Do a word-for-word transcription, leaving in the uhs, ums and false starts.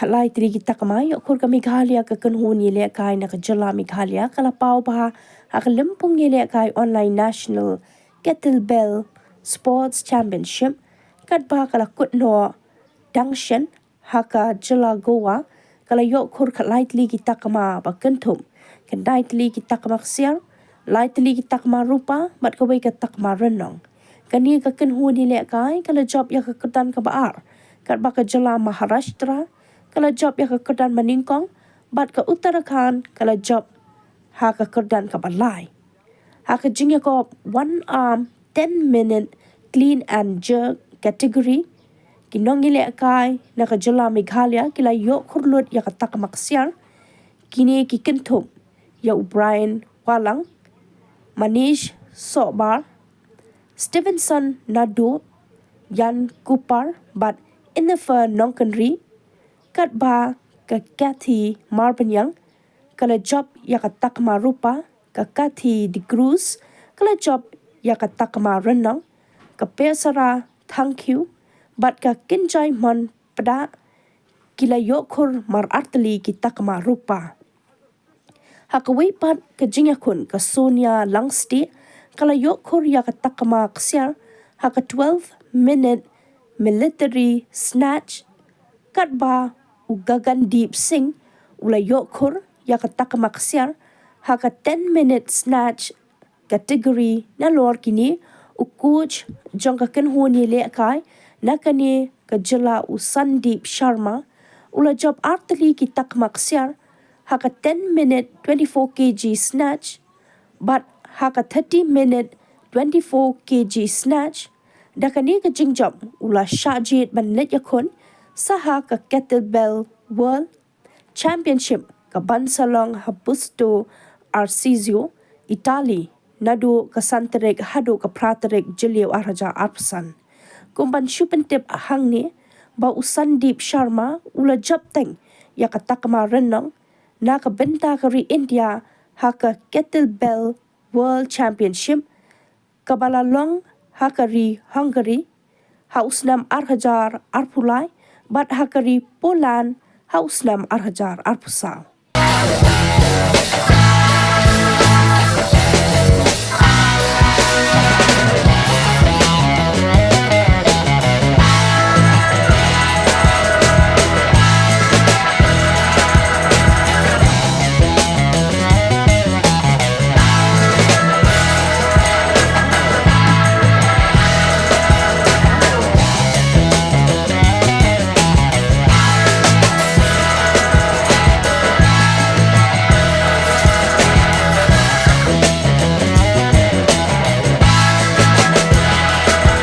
lai tylli ki takma ïoh khur ka Meghalaya ka kynhun ïalehkai na ka jylla Meghalaya ka la paw bha ha ka lympung ïalehkai online National Kettlebell Sports Championship, katba ka la kut noh dang shen ha ka jylla Goa, ka la ïoh khur ka lai tylli ki takma ba kynthup, khyndai tylli ki takma ksiar, lai tylli ki takma rupa bad kawei ka takma rynong. Kane ka kynhun ïalehkai ka la jop ïa ka kyrdan kaba ar, katba ka jylla Maharashtra ka la jop ïa ka kyrdan banyngkong, bad ka Uttarakhand ka la jop ha ka kyrdan kaba lai. Ha ka jingïakop one arm ten minute clean and jerk category, ki nongïalehkai na ka jylla Meghalaya ki la ïoh khur lut ïa ka takma ksiar. Kine ki kynthup ïa u Brian Walang, Manish Sohbar, Stevenson Nadu, Yan Kupar bad Innifer Nongkynrih, katba ka Kathy Marbaniang ka la jop ïa ka takma rupa, ka Kathy de Cruz ka la jop ïa ka takma rynong, ka Pesara Thangkhiew bad ka Kynjai Mon Pdah ki la ïoh khur mar ar tylli ki takma rupa. Ha kawei pat ka jingïakhun, ka Sonia Langstieh ka la ïoh khur ïa ka takma ksiar ha ka twelve minute military snatch, katba u Gagandeep Singh u la ïoh khur ïa ka takma ksiar ha ka ten minute snatch category. Nalor kine, u coach jong ka kynhun ïalehkai na kane ka jylla, u Sandeep Sharma, u la jop ar tylli ki takma ksiar ha ka ten minute twenty-four kilogram snatch bad ha ka thirty minute twenty-four kilogram snatch. Da kane ka jingjop u la shah jied ban leit ïakhun sa ha ka Kettlebell World Championship ka ban sa long ha Busto Arsizio, Italy, naduh ka san tarik haduh ka phra tarik Jylliew ar hajar arphew san. Kum ban shu pyntip hangne ba u Sandeep Sharma u la jop teng ïa ka takma rynong na ka bynta ka ri India ha ka Kettlebell World Championship kaba la long ha ka ri Hungary ha u snem ar hajar arphew lai, bad ha ka ri Poland ha u snem ar hajar arphew saw.